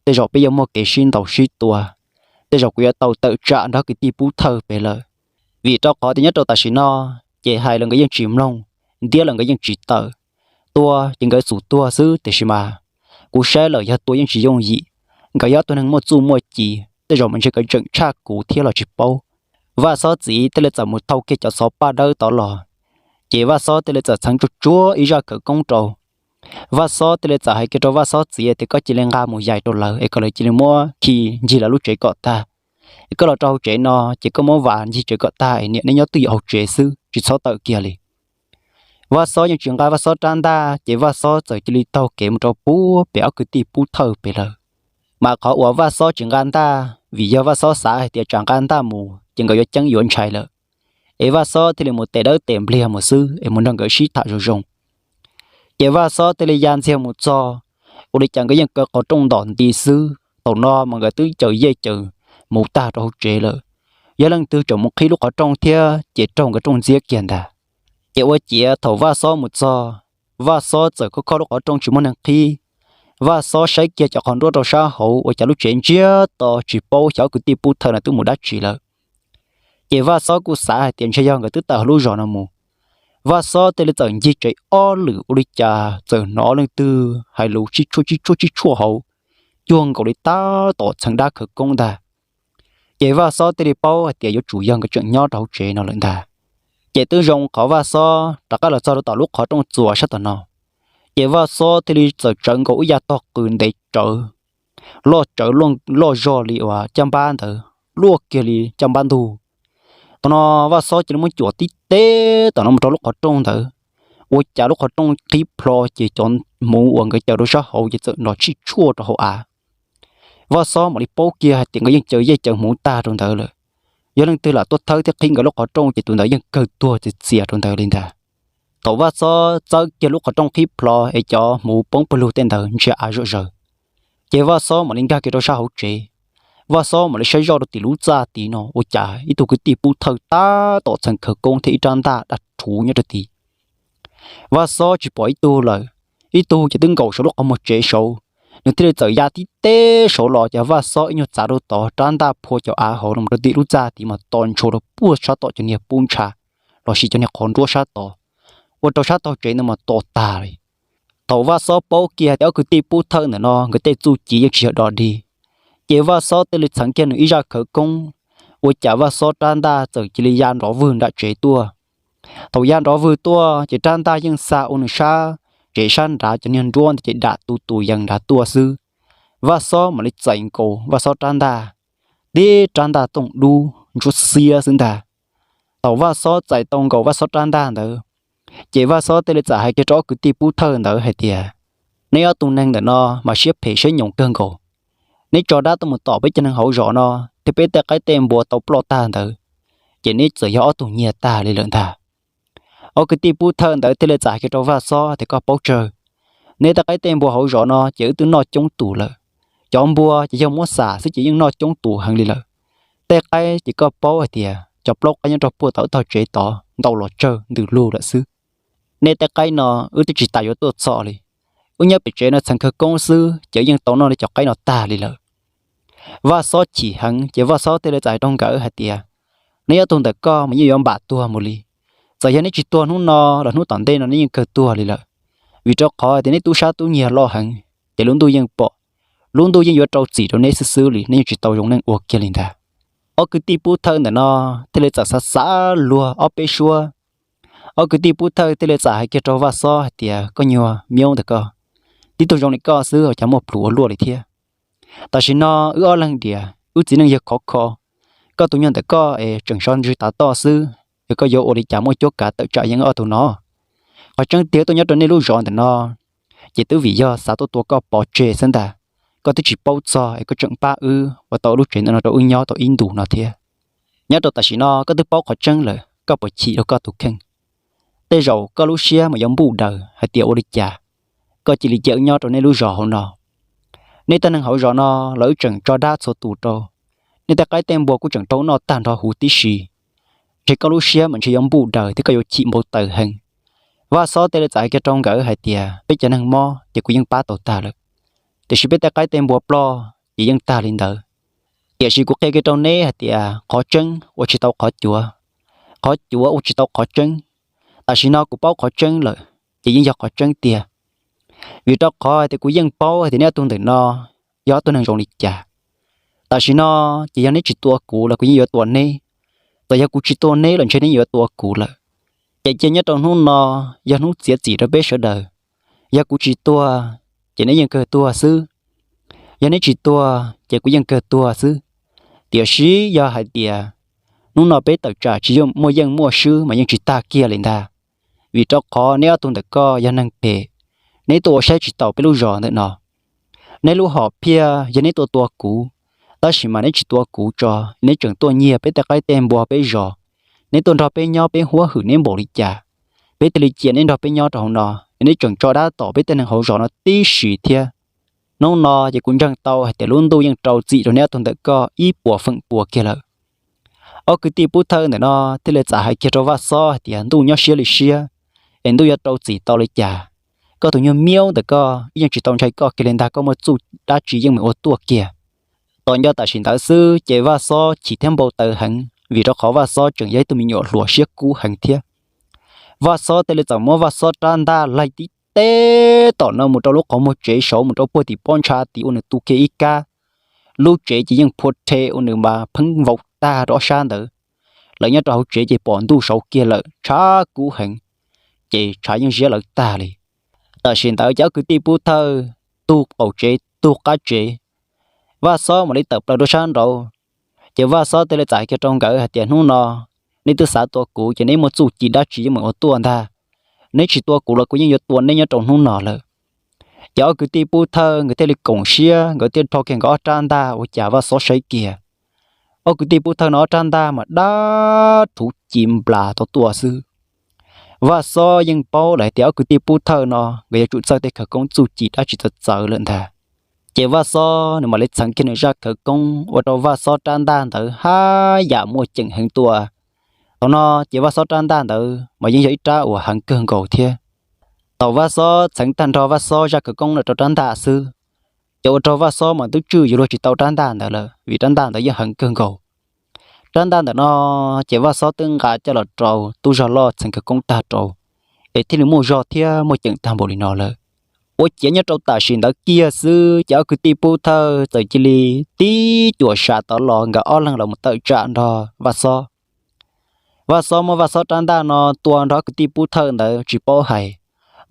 Tej zaum peb yuav muaj kev sib ntaus sib tua, tej zaum kuv yuav tau tawm tsam nrog kwv tij pub thawj pem lawm. Vim rau qhov tias nyob rau tam sim no, ces hais los nkawd yeej tsis mloog, ntiab los nkawd yeej tsis tawm, tua ces nkawd xum tuag xwb, tiam sis mas kuv saib lawm yog tua yeej tsis yooj yim. Nkawd yog ob tug neeg muaj txuj muaj ci, tej zaum mas ntshe nkawd tseem tshaj kuv thiab los tsis paub. Vaj Xob txiv thiaj li txawm mus thau kiag cov xov paj dawb tod los, ces Vaj Xob thiaj li txawm txheev tsuag tsuag ib zaj khawv koob rau. Vaj Xob thiaj li txawm hais kiag rau Vaj Xob txiv tias, koj cia li nqa mus yaim rau lawv es kom lawv cia li muab khi ncig lawv lub tsev kom tag. Es koj los rau hauv tsev no, ces koj muab vas ncig tsev kom tag es niam neb nyob twj ywm hauv tsev xwb, tsis txhob tawm kiag li. Vaj Xob yeej tsis nqa Vaj Xob rab ntaj, ces Vaj Xob txawm cia li taug kev mus rau puag pem ob kwv tij pub thawj pem lawm. Mas qhov uas Vaj Xob tsis nqa ntaj, vim yog Vaj Xob xav hais tias tsam nqa ntaj mus ces nkawd yuav ceeb yuav ntshai lawm. Es Vaj Xob thiaj li mus tes dawb tes npliag mus xwb es mus nrog nkawd sib tham zoo zoo. Ces Vaj Xob thiaj li ya ntxiag mus txog, ua li cas nkawd yeej kaw qhov rooj ntom nti xwb. Thaum no mas nkawd twb caws yej caws hmuv tag rau hauv tsev lawm. Yog leej twg tseem mus qhib lub qhov rooj thiab ces raug nkawd rooj ntxiab kiag ntag. Ces ua ciav thaum Vaj Xob mus txog, Vaj Xob txawm khob khob lub qhov rooj tsis muaj neeg qhib. Vaj Xob saib kiag cov qhov nruab rau sab hauv ua cas lub tsev ntsiag to tsis paub xyov ob kwv tij pub thawj no twb mus dab tsi lawm. Ces Vaj Xob kuj xav hais tias ntshe yog nkawd twb tawm hauv lub zos no mus. Vaj Xob thiaj li txawm ncig tsev ob lwm ua li cas txawm hnov leej twg hais lus tsib tshuaj tsib tshuaj tsib tshuaj hauv, cuag nkaus li tab tom txheev dab khawv koob ntag. Ces Vaj Xob thiaj li paub hais tias yuav tsum yog nkawd tseem nyob rau hauv tsev no lawm ntag. Ces twb zoo qhov Vaj Xob rov qab los txog rau tom lub qhov rooj txuas sab tom no, ces Vaj Xob thiaj li txawm tsawv nkaus ib yav tog qws ntev tsawv, loj tsawv loj zog li uas caj npab ntawd, luaj kiag li caj npab ntug. Thaum no Vaj Xob cia li muab cuam tib teb tom no mus rau lub qhov rooj ntawd, ua cas lub qhov rooj qhib plho ces cov hmuv uas nkawd caws rau sab hauv ces txawm nrov tshij tshuaj rau hauv av. Vaj Xob mam li paub kiag hais tias nkawd yeej caws yej caws hmuv tag rau ntawd lawm. Yog leej twg lam tuaj thawb thiab qhib nkawd lub qhov rooj ces tus ntawd yeej kawg tuag txias txias rau ntawd li ntag. Thaum Vaj Xob txawb kiag lub qhov rooj qhib plho es cov hmuv poob pawg lug tej ntawd ntsia av zom zaws, ces Vaj Xob mam li nkag kiag rau sab hauv tsev. Vaj Xob mam li saib zoj rau tim lub txaj tid no ua cas ib tug kwv tij pub thawj tab tom txheev khawv koob thiab ib rab ntaj daj rhuv nyob rau tid. Vaj Xob tsis pom ib tug lawm, ib tug ces twb nkaum saum lub qhov muag tsev saud. Nws thiaj li txawm ya tib teb saud los ces Vaj Xob ib nyuag txav rau tod, rab ntaj phua cov av hauv los rau tim lub txaj tid mas to ntshua rau puag sab tom cov niag pub ntsha lossis cov niag qhov nruab sab tod, ua rau sab taug tsev ntawd mas to tag li. Thaum Vaj Xob paub kiag tias ob kwv tij pub thawj ntawm no nkawd tej txuj ci yeej tsis yog dog dig, ces Vaj Xob thiaj li txheev kiag nws ib zaj khawv koob, ua cas Vaj Xob rab ntaj txawm cia li ya nrov vwg nram tsev tuaj. Thaum ya nrov vwg tuaj ces rab ntaj yeej xa ua nws sab tsev sab nrad cov niag nruab ntawd ces dam tu tus yees nrad tuaj xwb. Vaj Xob mam li txais nkaus Vaj Xob rab ntaj, tib rab ntaj tooj dub ntsuab xiab xwb ntag. Thaum Vaj Xob txais tau nkaus Vaj Xob rab ntaj ntawd, ces Vaj Xob thiaj li txawm hais kiag rau ob kwv tij pub thawj ntawd hais tias, Neb ob tug neeg ntawm no mas siab phem siab nyoos kawg nkaus. Neb tso dab tuaj mus tom peb cov neeg hauv zos no thiab peb tej qaib tej npua tau ploj tag ntawd, ces neb txawm yog ob tug nyiag tag li lawm ntag. Ob kwv tij pub thawj ntawd thiaj li txawm hais kiag rau Vaj Xob tias, Koj paub tsawg, neb tej qaib tej npua hauv zos no ces wb twb noj coob tus lawm. Cov npua ces yog muab xam xwb ces yeej noj coob tus heev li lawm. Tej qaib ces koj paub hais tias cov plaub qaib nyob rau puag tom wb tog tsev tod ntau los tsawg ntws lug lawm xwb. Nej tej qaib no wb twb tsis tas yuav tuaj txhom li. Wb nyob pem tsev no txheev khawv koob xwb ces wb yeej tau noj li cov qaib no tag li lawm. Vaj Xob chim heev ces Vaj Xob thiaj li txawm hais rau nkawd hais tias, Neb ob tug ntawm koj mas yeej yuav npam tuag mus li. Txawm yog neb tsis tuag hnub no los hnub tom ntej no neb yeej kawg tuag li lawm. Vim rau qhov tias neb tub sab tub nyiag loj heev, ces lub ntuj yeej pom, lub ntuj yeej yuav rau txim rau neb xwb xwb li, neb yeej tsis tau zoo neej ua kiag li ntag. Ob kwv tij pub thawj ntawm no thiaj li txawm xav xav luag ob peb suab. Ob kwv tij pub thawj thiaj li txawm hais kiag rau Vaj Xob hais tias, Koj nyuag miub ntawm koj, tib tug zoo li koj xwb cas muaj plhus ua luaj li thiab. Tam sim no wb ob leeg diam, wb txiv neej yawg khov kho, koj tus nyuag ntawm koj es tseem sov ntsws tav toj xwb, es koj yuav ua li cas muaj cuab kav tawm tsam yeej ob tug no? Qhov tseeb tiag tuaj nyob rau nej lub zos ntawm no, ces twb vim yog xav tuaj tua koj pov tseg xwb ntag. Koj twb tsis paub txog es koj tseem pab wb ua tau lub tsev ntawm no rau wb nyob tau ib ntus no thiab. Nyob rau tam sim no koj twb paub qhov tseeb lawm, koj puas chim rau koj tus kheej? Tej zaum koj lub siab mas yuav npuj daws hais tias ua li cas koj cia li cia wb nyob rau nej lub zos hauv no. Nej tej neeg hauv zos no los wb tseem tso dab txhua tus rau, nej tej qaib tej npua kuj tseem raug noj tag nrho huv tib si. Ntshe koj lub siab mas ntshe yuav npuj daws thiab koj yuav chim npau taws heev. Vaj Xob thiaj li txawm hais kiag rau nkawd hais tias, Peb cov neeg mob ces kuv yeej pab tau tag lawm, tiam sis peb tej qaib tej npua ploj ces yeej tag li ntawd. Tiam sis kuv qhia kiag rau neb hais tias qhov tseeb ua tsis tau qhov cuav, qhov cuav ua tsis tau qhov tseeb. Tam sim no kuv paub qhov tseeb lawm, ces yeej yog qhov tseeb tiag. Vim rau qhov tias kuv yeej paub hais tias neb ob tug ntawm no yog ob tug neeg zoo li cas. Tam sim no ces yog neb tsis tua kuv los kuv yeej yuav tua neb. Txawm yog kuv tsis tua neb los ntshe neb yuav tua kuv lawm. Ces cia nyob rau hnub no yog hnub txiav txim rau peb sawv daws. Yog kuv tsis tuag, ces neb yeej kawg tuag xwb. Yog neb tsis tuag, ces kuv yeej kawg tuag xwb. Tiam sis yog hais tias hnub no peb tawm tsam tsis muaj yeej muaj swb mas yeej tsis tag kiag li ntag. Vim rau qhov neb ob tug ntawm koj yog neeg phem, neb tuaj ua saib tsis taus peb lub zos ntawm no. Neb lub hom phiaj yog neb tuaj tua kuv, tab sis mas neb tsis tua kuv tso, neb tseem tuaj nyiag peb tej qaib tej npua peb zos. Neb tuaj nrog peb nyob peb huab hwm neb npaum li cas, peb thiaj li cia neb nrog peb nyob rau hauv no, neb tseem tso dab tom peb tej neeg hauv zos no tib si thiab. Hnub no ces kuv ntseeg tau hais tias lub ntuj yeej rau txim rau neb ob tug ntawm koj ib puas feem pua kiag lawm. Ob kwv tij pub thawj ntawm no thiaj li txawm hais kiag rau Vaj Xob hais tias, Ntuj nyob siab li siab, es ntuj yuav rau txim tau li cas? Koj tus nyuag miaub ntawm koj, wb yeej tsis tau ntshai koj kiag li ntag, koj muaj txuj dab tsi yeej meem ua tuaj kiag. Tos nco tam sim ntawd xwb ces Vaj Xob chim thiab npau taws heev, vim rau qhov Vaj Xob tseem yog ib tug me nyuam hluas siab kub heev thiab. Vaj Xob thiaj li txawm muab Vaj Xob rab ntaj laig tib teb tom no mus rau lub qhov muag tsev saud mus rau puag tim pob ntsha tid ua nws tu kiag ib kab. Lub tsev ces yeej phua rhe ua nws mas pheeb vau tag rau ob sab ntawd. Lawv nyob rau hauv tsev ces pom ntuj saud kiag lawm, tshav kub heev, ces tshav yeej ziab lawv tag li. Tam sim ntawd ces ob kwv tij pub thawj tug qaum tsev tug qab tsev, Vaj Xob mam li tawm plaws rau sab nraud. Ces Vaj Xob thiaj li txawm hais kiag rau nkawd hais tias, Hnub no neb twb xav tua kuv ces neb muaj txuj ci dab tsi yeej meem ua tuaj ntag. Neb tsis tua kuv los kuv yeej yuav tua neb nyob rau hnub no lawm. Ces ob kwv tij pub thawj nkawd thiaj li koom siab, nkawd thiaj rho kiag nkawd ob rab ntaj ua cas Vaj Xob saib kiag, ob kwv tij pub thawj no ob rab ntaj mas dab rhuv ci nplas tau tuaj xwb. Vaj Xob yeej paub lawm hais tias ob kwv tij pub thawj no nkawd yuav tsum txawj tej khawv koob txuj ci dab tsi txawv txawv lawm ntag. Ces Vaj Xob nws mam li txheev kiag nws zaj khawv koob ua rau Vaj Xob rab ntaj ntawd haj yam muaj ceem heev tuaj. Thaum no ces Vaj Xob rab ntaj ntawd mas yeej yog ib rab uas heev kawg nkaus thiab. Thaum Vaj Xob txheev tag nrho Vaj Xob zaj khawv koob no rau rab ntaj xwb, ces ua rau Vaj Xob mas twb tswj yuav luag tsis tau rab ntaj ntawd lawm, vim rab ntaj ntawd yeej heev kawg nkaus. Rab ntaj ntawm no ces Vaj Xob twb nqa coj los rau tub zog loj txheev khawv koob tag rau, es thiaj li muaj zog thiab muaj ceem tag npaum li no lawm. Ua ciav nyob rau tam sim ntawd kiag xwb ces ob kwv tij pub thawj txawm cia li tib cuam sam tod los nkawd ob leeg los mus tawm tsam nrog Vaj Xob. Vaj Xob muab Vaj Xob rab ntaj no tua nrog ob kwv tij pub thawj ntawd tsis paub hais,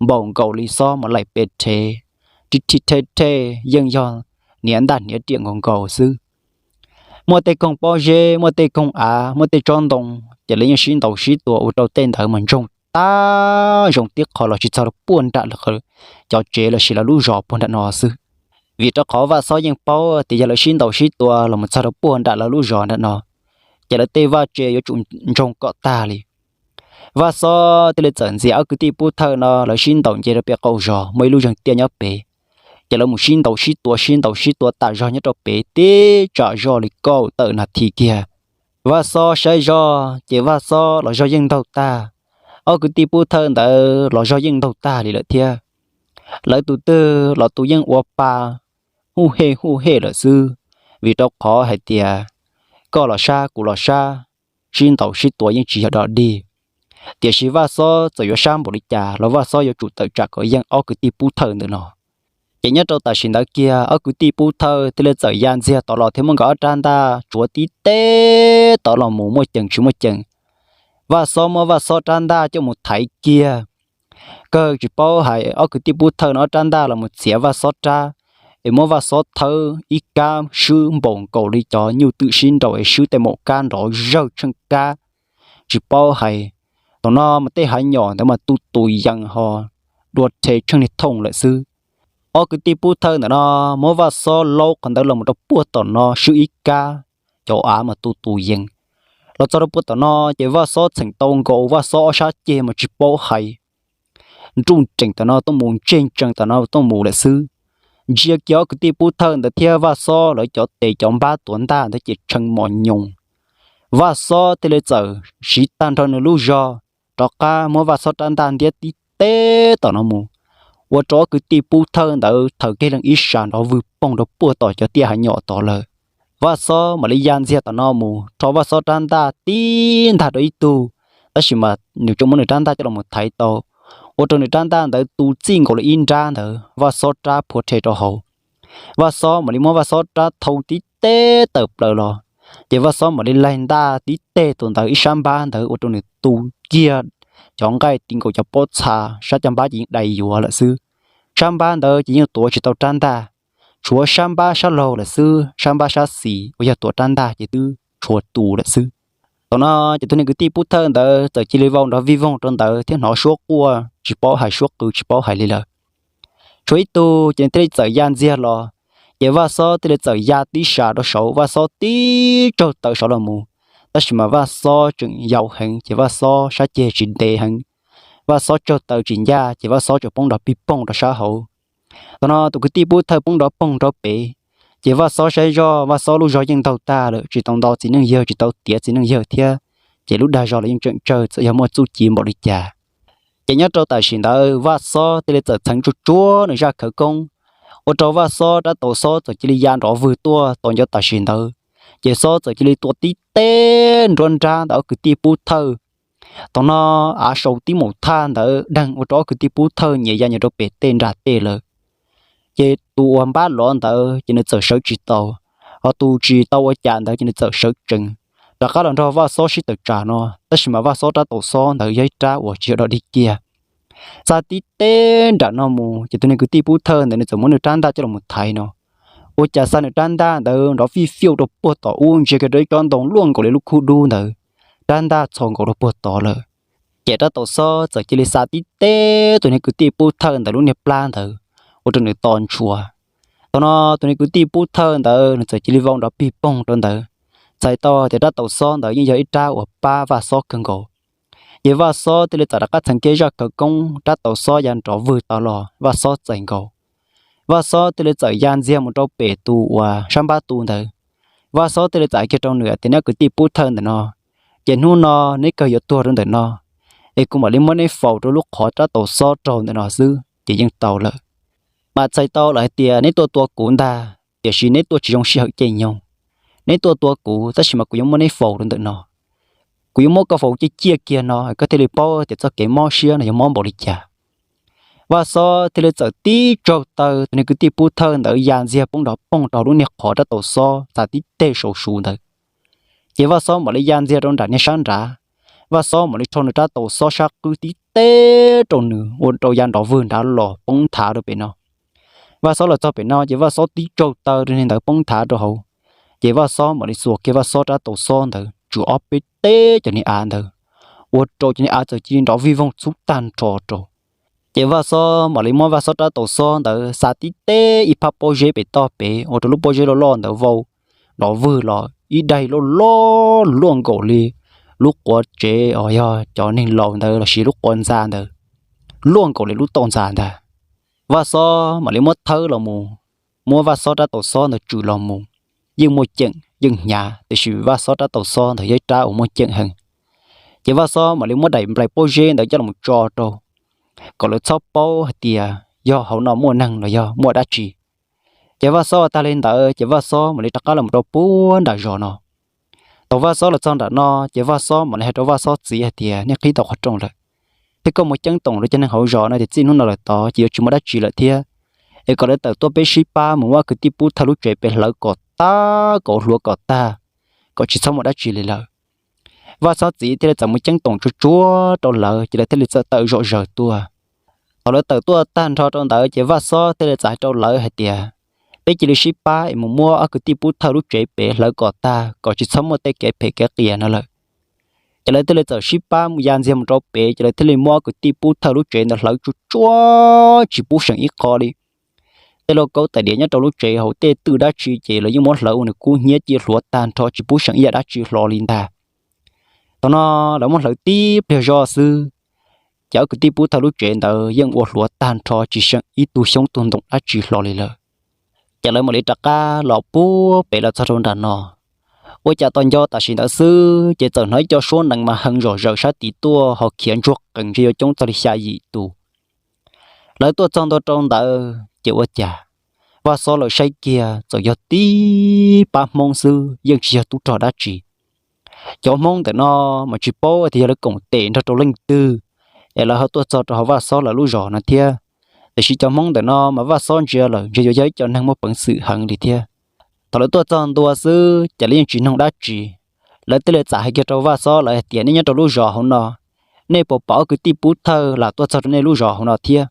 npaum nkaus li Xob mas laim pes rhev, rhi rhi rhe rhe, yeej yog hniav ntaj hniav riam nkaus nkaus xwb. Muaj tej koog pob zeb, muaj tej koog av, muaj tej tsob ntoo, ces lawv yeej sib ntaus sib tua ua rau tej ntawd mas ntsoog tag zoo tib qho los tsis txog rau puag nram lawv cov tsev los sis lawv lub zos puag nram no xwb. Vim rau qhov Vaj Xob yeej paub tias yog lawv sib ntaus sib tua los mus txog rau puag nram lawv lub zos nram no, ces lawv tej vaj tse yuav tsum ntsoog kom tag li. Vaj Xob thiaj li txawm ntxias ob kwv tij Pub Thawj no lawv sib ntaus nce rau pem qaum zos muaj ib lub zeeg tiaj nyob pem, ces lawv mus sib ntaus sib tua sib ntaus sib tua tas zog nyob rau pem tib tsam zoj li kaum tawm nas this kiag. Vaj Xob saib zoj ces Vaj Xob los zog yeej ntaug tag, ob kwv tij Pub Thawj ntawd los zog yeej ntaug tag li lawm thiab. Lawv tus twg los tus yeej ua pa huj hem huj hem lawm xwb, vim rau qhov hais tias koj los sab kuv los sab, sib ntaus sib tua yeej tsis yog dog dig. Tiam sis Vaj Xob txawm yuav sab npaum li cas los Vaj Xob yuav tsum tawm tsam kom yeej ob kwv tij Pub Thawj ntawm no. Ces nyob rau tam sim ntawd kiag ob kwv tij Pub Thawj thiaj li txawm ya ntxiag tod los thiab muab nkawd ob rab ntaj tsuav tib teb tod los mus muaj ceem tsis muaj ceem. Vaj Xob muab Vaj Xob rab ntaj coj mus thaiv kiag. Kawg tsis paub hais ob kwv tij Pub Thawj no ob rab ntaj los mus txiav Vaj Xob rab, es muab Vaj Xob thawb ib kab swb npaum nkaus li cov nyuj twm sib nraus es swb tej maum kab nrov zawg tsheej kab. Tsis paub hais, thaum no mas tej hav nyom ntawd mas tu tus yees ho dua rhe tsheej niag thooj lawm xwb. Ob kwv tij Pub Thawj ntawm no muab Vaj Xob laub qhov ntawd los mus rau puag tom no swb ib kab, cov av mas tu tus yees. Los txog rau puag tom no ces Vaj Xob txheem tau nkaus Vaj Xob ob sab ceg mas tsis paub hais, nruj nreem tom no tuaj mus ntseg ntsees tom no tuaj mus lawm xwb. Ntsia kiag ob kwv tij Pub Thawj ntawd thiab Vaj Xob lawv cov tes cov npab tuav ntaj ntawd ces tshee mos nyoos. Vaj Xob thiaj li txawm siv tag nrho nws lub zog rov qab muab Vaj Xob rab ntaj ntiab tib teb tom no mus, ua rau ob kwv tij Pub Thawj ntawd thaws kiag leej ib sab nrov vwg poog rau puag tom cov tiaj hav nyom tod lawm. Vaj Xob mam li ya ntxiag tom no mus rho Vaj Xob rab ntaj tib ntag rau ib tug, tab sis mas nws tseem muab nws rab ntaj coj los thaiv tau, ua rau nws rab ntaj ntawd tu txij nkaus li ib nrab ntawd Vaj Xob rab phua rhe rau hauv. Vaj Xob mam li muab Vaj Xob rab thau tib teb tawm plaws los, ces Vaj Xob mam li laig ntaj tib teg tus ntawd ib sab npab ntawd ua rau nws tu kiag cov nqaij ti nkaus cov pob txha, sab caj npab ces yeej dai yuav lawm xwb. Sab npab ntawd ces yeej tuav tsis tau rab ntaj, tshuav sab npab sab laug lawm xwb, sab npab sab xis uas yog tuav rab ntaj ces twb tshuav tu lawm xwb. Thaum no ces tus niag kwv tij Pub Thawj ntawd txawm cia li vau nrov vij voog rau ntawd thiab hnov suab quaj tsis paub hais suab qw tsis paub hais li lawm. Tshuav ib tug ces nws thiaj li txawm ya ntxiag los, ces Vaj Xob thiaj li txawm ya tib sas rau saud, Vaj Xob tib tsaug taw saud los mus, tab sis mas Vaj Xob tseem yau heev ces Vaj Xob sab ceg tsis ntev heev. Vaj Xob tsaug taw tsis ncaj ces Vaj Xob tseem poob nrov pig poog rau sab hauv. Thaum no tus kwv tij Pub Thawj poob nrov poog rau pem, ces Vaj Xob saib zoj, Vaj Xob lub zog yeej ntaug tag lawm, tsis tau nto txiv neej yawg, tsis tau tiav txiv neej yawg thiab, ces lub dag zog los yeej tseem tsawg txawm yog muaj txuj ci npaum li cas. Ces nyob rau tam sim ntawd Vaj Xob thiaj li txawm txheev tsuag tsuag nws zaj khawv koob, ua rau Vaj Xob rab taus xob txawm cia li ya nrov vwg tuaj tau nco tam sim ntawd, ces xob txawm cia li tua tib teb nruab nrab ntawm ob kwv tij Pub Thawj. Thaum no av sau tib maum thaj ntawd deeg ua rau ob kwv tij Pub Thawj nyias ya nyias rau pem tej nram tej lawm. Ces tus uas npab lov ntawd ces nws txawm sawv tsis tau, ho tus tsis tau ua cas ntawd ces nws txawm sawv tsees, rov qab los nrog Vaj Xob sib tawm tsam no, tab sis mas Vaj Xob rab taus xob ntawd yog ib rab uas tsis yog dog dig kiag. Xa tib teb nram no mus ces tus niag kwv tij Pub Thawj ntawd nws txawm muab nws rab ntaj coj los thaiv no, ua cas xa nws rab ntaj ntawd nrov fij fiuj rau puag tom ub ntsia kiag rau ib tsob ntoo luaj nkaus li lub khub dub ntawd, rab ntaj txhos nkaus rau puag tod lawm. Ces rab taus xob txawm cia li xa tib teb tus niag kwv tij Pub Thawj ntawd lub niag plab ntawd, ua rau nws to ntshua. Thaum no tus niag kwv tij Pub Thawj ntawd nws txawm cia li vau nrov pig poog rau ntawd, txhais tau tias rab taus xob ntawd yeej yog ib rab uas pab Vaj Xob kawg nkaus. Ces Vaj Xob thiaj li txawm rov qab txheev kiag zaj khawv koob, rab taus xob ya nrov vwg tod los Vaj Xob txais nkaus. Vaj Xob thiaj li txawm ya ntxiag mus rau pem tus uas sab npab tu ntawd. Vaj Xob thiaj li txawm hais kiag rau nws tias, neb kwv tij Pub Thawj ntawm no, ces hnub no neb kawg yuav tuag rau ntawm no, es kuv mam li muab neb faus rau lub qhov rab taus xob raug ntawm no xwb ces yeej tau lawm. Mas txhais tau lawm hais tias neb tuaj tua kuv ntag, tiam sis neb tuaj tsis zoo sij hawm caij nyoog. Neb tuaj tua kuv tab sis mas kuv yuav muab neb faus rau ntawm no. Kuv yuav muab koj faus ciaj ciaj kiag no koj thiaj li paub tias txoj kev mob siab no yog mob npaum li cas. Vaj Xob thiaj li txawm tib tsaug taw, tus niag kwv tij Pub Thawj ntawd ya ntxiag poob nrov poog rau lub niag qhov rab taus xob txav tib teg saud suv ntawd. Ces Vaj Xob mam li ya ntxiag rau nram niag sab nrad, Vaj Xob mam li rho nws rab taus xob sab qwb tib teg rau nws ua rau ya nrov vwg nrad los poob nthav rau pem no. Vaj Xob los txog pem no ces Vaj Xob tib tsaug taw rau niag ntawd poob nthav rau hauv. Ces Vaj Xob mam li xuas kiag Vaj Xob rab taus xob ntawd tshuam ob peb teg cov niag av ntawd, ua rau cov niag av txawm cia li nrov vij voog txhub tag nrho rau. Ces Vaj Xob mam li muab Vaj Xob rab taus xob ntawd xa tib teb ib phab pob zeb pem toj pem ua rau lub pob zeb loj loj ntawd vau nrov vwg los ib daim loj loj luaj nkaus li lub quav tsev os, yog cov neeg laus ntawd los sis lub quav ntxa ntawd, luaj nkaus li lub toj ntxa ntag. Vaj Xob mam li muab thawb los mus, muab Vaj Xob rab taus xob ntawd tswm los mus, yeej muaj ceem yeej hnyav, tiam sis Vaj Xob rab taus xob ntawd yog ib rab uas muaj ceem heev. Ces Vaj Xob mam li muab daim nplais pob zeb ntawd coj los tso rau, kom lawv txhob paub hais tias yog hauv no muaj neeg los yog muaj dab tsi. Ces Vaj Xob ua tag li ntawd ces Vaj Xob mam li rov qab los rau puag nram zos no. Thaum Vaj Xob los txog nram no ces Vaj Xob mam li hais rau Vaj Xob txiv hais tias, nej qhib tau qhov rooj lawm, thiab koj mus ceeb toom rau cov neeg hauv zos no tias txij hnub no lawm tod ces yuav tsis muaj dab tsi lawm thiab, es kom lawv tawm tuaj peb sib pab mus muab kwv tij Pub Thawj lub tsev pem hlawv kom tag, kom hluav kom tag, kom tsis txhob muaj dab tsi li lawm. Vaj Xob txiv thiaj li txawm mus ceeb toom tsuag tsuag rau lawv ces lawv thiaj li txawm tawm zom zaws tuaj. Thaum lawv tawm tuaj tag nrho rau ntawd ces Vaj Xob thiaj li txawm hais rau lawv hais tias, peb cia li sib pab es mus muab ob kwv tij Pub Thawj lub tsev pem hlawv kom tag kom tsis txhob muaj tej kev phem kev qias no lawm. Ces lawv thiaj li txawm sib pab mus ya ntxiag mus rau pem ces lawv thiaj li muab ob kwv tij Pub Thawj lub tsev ntawd hlawv tsuag tsuag tsis pub seem ib qho li. Tej lauj kaub tais diav nyob rau lub tsev hauv tej twj dab tsi ces lawv yeej muab hlawv ua nws kub hnyiab cia hluav tag nrho tsis pub seem ib yam dab tsi hlo li ntag. Thaum no lawv muab hlawv tib pliag zoj xwb, ces ob kwv tij Pub Thawj lub tsev ntawd yeej ua hluav tag nrho tsis seem ib tug xyoob tug ntoo dab tsi hlo li lawm. Ces lawv mam li rov qab los puag pem los txog rau nram no. Ua cas tos nco tam sim ntawd xwb ces txawm hnov ib co suab nees mas heev zom zaws sab tid tuaj ho khiav ntsuag qees ntshe yuav coob txog li xya yim tus. Lawv tuaj txog ntua rau ntawd ces ua cas Vaj Xob lawv saib kiag txawm yog tib pab Hmoob xwb yeej tsis yog tub rog dab tsi. Cov Hmoob ntawm no mas tsis paub tias yog lawv koom tes nrog rau leej twg es lawv ho tuaj txog rau hauv Vaj Xob lawv lub zos no thiab. Tiam sis cov Hmoob ntawm no mas Vaj Xob ntsia lawm ntshe yuav yog ib co neeg muaj peev xwm heev li thiab. Thaum lawv tuaj txog ntua xwb ces lawv yeej tsis noog dab tsi. Lawv thiaj li txawm hais kiag rau Vaj Xob lawv hais tias, nej nyob rau lub zos hauv no, nej puas pom ob kwv tij Pub Thawj lam tuaj txog rau nej lub zos hauv no thiab?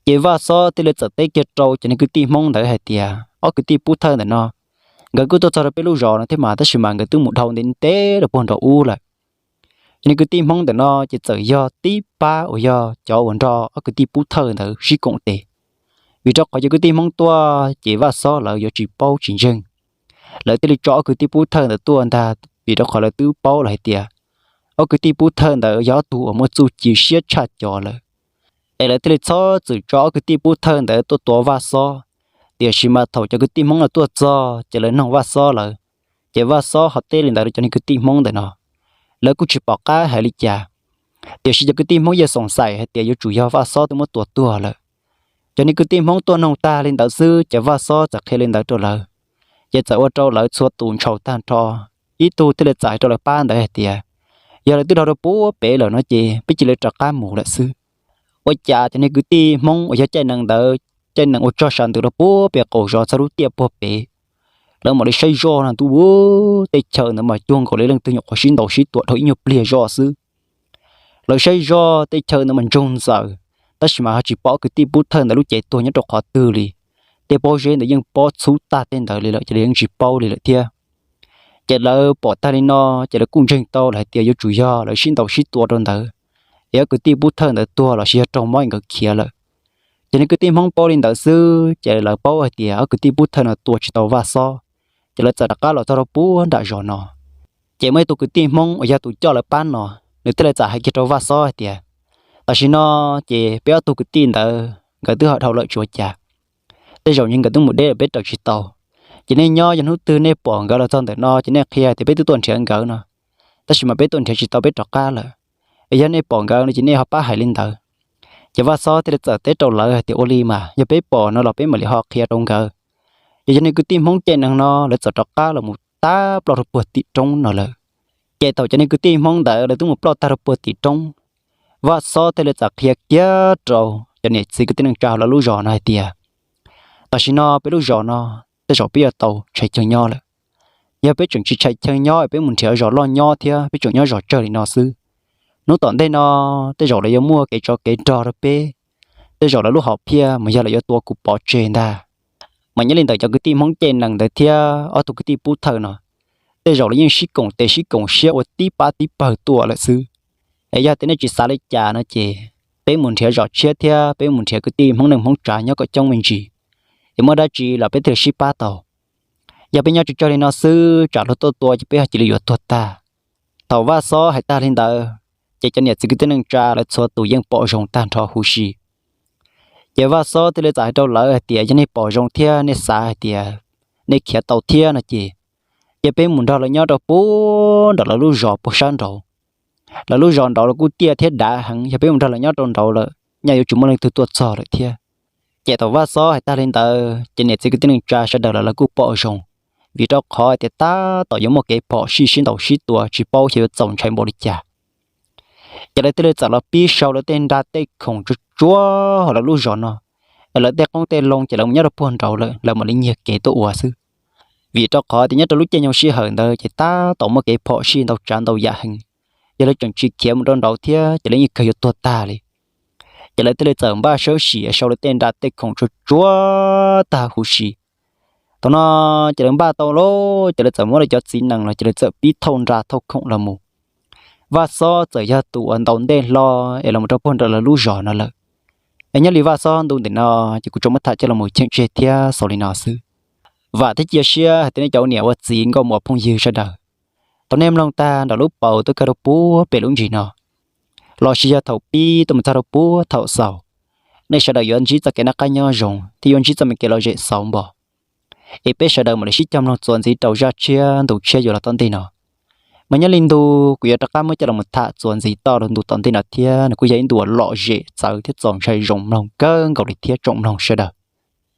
Ces Vaj Xob thiaj li txawm teb kiag rau cov niag kwv tij Hmoob ntawd hais tias, ob kwv tij Pub Thawj ntawm no, nkawd kuj tuaj txog rau peb lub zos no thiab mas, tab sis mas nkawd twb mus dhau ntev ntev rau puag nraum ub lawm. Cov niag kwv tij Hmoob ntawm no ces txawm yog tib pab uas yog cov uas nrog ob kwv tij Pub Thawj ntawd sib koom tes. Vim rau qhov cov kwv tij Hmoob tuaj ces Vaj Xob lawv yuav tsis paub tsis ntseeg. Lawv thiaj li tso ob kwv tij Pub Thawj ntawd tuaj ntag, vim rau qhov lawv twb paub lawm hais tias ob kwv tij Pub Thawj ntawd yog ob tug uas muaj txuj ci siab tshaj cov lawm. Es lawv thiaj li txhob txwm tso ob kwv tij Pub Thawj ntawd tuaj tua Vaj Xob. Tiam sis mas thaum cov kwv tij Hmoob no tuaj txog ces lawv noog Vaj Xob lawm, ces Vaj Xob ho teb li ntawd rau cov niag kwv tij Hmoob ntawm no. Lawv kuj tsis pom qab hais li cas, tiam sis cov kwv tij Hmoob yeej xoom xaim hais tias yuav tsum yog Vaj Xob twb muab tua tuag lawm. Cov niag kwv tij Hmoob tuaj noog tag li ntawd xwb ces Vaj Xob txawm qhia li ntawd rau lawv, ces txawm ua rau lawv txhua tus ntshaus tag nrho. Ib tug thiaj li txawm hais rau lawv pab ntawd hais tias, yog lawv twb dhau rau puag pem lawm no ces peb cia li rov qab mus lawm xwb. Ua cas cov niag kwv tij Hmoob uas yog caij nees ntawd, caij nees ua txog sab ntawd rau puag pem qaum zos txog lub tiaj puag pem, lawv mam li saib zoj no ntuj, tej chaw ntawd mas cuag nkaus li leej twg nyuam qhuav sib ntaus sib tua dhau ib nyuag pliag zoj xwb. Lawv saib zoj tej chaw ntawd mas ntsoog ntxaws, tab sis mas ho tsis pom ob kwv tij Pub Thawj ntawd lub cev tuag nyob rau qhov twg li. Tej pob zeb ntawd yeej pob txhub tag tej ntawd li lawm, cia li yeej tsis paub li lawm thiab. Ces lawv pom tag li no, ces lawv kuj ntseeg tau lawm hais tias yuav tsum yog lawv sib ntaus sib tua rau ntawd, es ob kwv tij Pub Thawj ntawd tuag los sis yog raug mob nkawd khiav lawm. Ces niag kwv tij Hmoob paub li ntawd xwb ces lawv paub hais tias ob kwv tij Pub Thawj no tua tsis tau Vaj Xob, ces lawv txawm rov qab los txog rau puag nram zos no. Ces muaj ib tug kwv tij Hmoob uas yog tus coj lawv pab no, nws thiaj li txawm hais kiag rau Vaj Xob hais tias, tam sim no ces peb ob tug kwv tij ntawd nkawd twb ho dhau lawm tsis ua cas. Tej zaum nkawd twb mus deb lawm peb raws tsis tau. Ces nej nyob yog hnub twg nej pom nkawd los txog ntawm no ces nej qhia tias peb twb tuaj nrhiav nkawd no, tab sis mas peb tuaj nrhiav tsis tau peb rov qab lawm. Es yog nej pom nkawd no ces nej ho pab hais li ntawd. Ces Vaj Xob thiaj li txawm teb rau lawv hais tias ua li mas yog peb pom no los peb mam li ho qhia rau nkawd. Ces cov niag kwv tij Hmoob caij nees no lawv txawm rov qab los mus tag ploj rau puag tim roob no lawm. Ces thaum cov niag kwv tij Hmoob ntawd lawv twb mus ploj tag rau puag tim roob, Vaj Xob thiaj li txawm qhia kiag rau cov niam txiv kwv tij neej tsa hauv lawv lub zos no hais tias, tam sim no peb lub zos no tej zaum peb yuav tau tshais chaw nyob lawm. Yog peb tseem tsis tshais chaw nyob es peb mus nrhiav zos loj nyob thiab peb tseem nyob zos tsawg li no xwb, hnub tom ntej no tej zaum lawv yuav muaj kev tsov kev rog rau peb, tej zaum lawv lub hom phiaj mas yog lawv yuav tua kuv pov tseg ntag. Mas nyob li ntawm cov kwv tij Hmoob caij nees ntawd thiab ob tug kwv tij Pub Thawj no, tej zaum lawv yeej sib koom tes sib koom siab ua tib pab tib pawg tuaj lawm xwb. Es yog tias nej tsis xav li cas no ces peb mus nrhiav zos tshiab thiab peb mus nrhiav kwv tij Hmoob neej Hmoob tsav nyob kom coob me ntsis, es muaj dab tsi los peb thiaj li sib pab tau. Yog peb nyob tsawg tsawg li no xwb tsam luag tuaj tua ces peb ho cia li yuav tuag tag. Thaum Vaj Xob hais tag li ntawd, ces cov niam txiv kwv tij neej tsa lawv txhua tus yeej pom zoo tag nrho huv si. Ces Vaj Xob thiaj li txawm hais rau lawv hais tias, yog nej pom zoo thiab nej xav hais tias nej khiav tau thiab no ces, ces peb mus nrog lawv nyob rau puag nram lawv lub zos puag sab nraud. Lawv lub zos nraud los kuj tiaj thiab dav heev, yog peb mus nrog lawv nyob rau nraud lawm nyaj yuav tsis muaj leej twg tuaj txog lawm thiab. Ces thaum Vaj Xob hais tag li ntawd ces niam txiv kwv tij neej tsa sawv daws los lawv kuj pom zoo, vim rau qhov tias tab tom yuav muaj kev phom sij sib ntaus sib tua tsis paub xyov yuav txaus ntshai npaum li cas. Ces lawv thiaj li txawm los pib sau lawv tej nra tej khoom tsuag tsuag hauv lawv lub zos no, es lawv tej qoob tej loo ces lawv mus nyob rau puag nraud lawm, lawv mam li nyiag kev tuaj ua xwb. Vim rau qhov tias nyob rau lub caij nyoog sij hawm ntawd ces tab tom muaj kev phom sij ntau tsav ntau yam heev. Yog lawv tseem tsis khiav mus rau nraud thiab ces lawv yeej kawg yuav tuag tag li. Ces lawv thiaj li txawm npaj sawb sim sau lawv tej nra tej khoom tsuag tsuag tag huv si. Thaum no ces lawv npaj tau lawm ces lawv txawm muab lawv cov txiv nees los ces lawv txawm pib thauj nra thauj khoom los mus. Vaj Xob txawm yog tus uas ntaus ntej hlo es los mus rau puag nram lawv lub zos no lawm. Es nyob li Vaj Xob ntu ntawm no ces kuv tsuas muab tham coj los mus cheem tseg thiab xaus li no xwb. Vam thiab cia siab hais tias nej cov ua niam ua txiv nkauj muam phooj ywg sawv daws, thaum nej mloog tag nram lub paus tuaj kawg rau puag pem lub ntsis no, los sis yog thaum pib tuaj mus txog rau puag thaum xaus, nej sawv daws yuav ntsib txoj kev noj qab nyob zoo thiab yuav ntsib txoj me kev lom zem xauv npo. Es peb sawv daws mam li sib cog mloog txuas ntxiv rau zaj tshiab ntu tshiab yuav los tom ntej no. Mas nyob li ntu kuv yuav rov qab muab coj los tham txuas ntxiv toj rau ntu tom ntej no thiab, nws kuj yog ib ntu uas lom zem txawv thiab txaus ntshai zoo mloog kawg nkaus li thiab tsoom mloog sawv daws.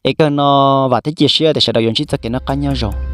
Es kawg no, vam thiab cia siab tias sawv daws yuav ntsib txoj kev noj qab nyob zoo.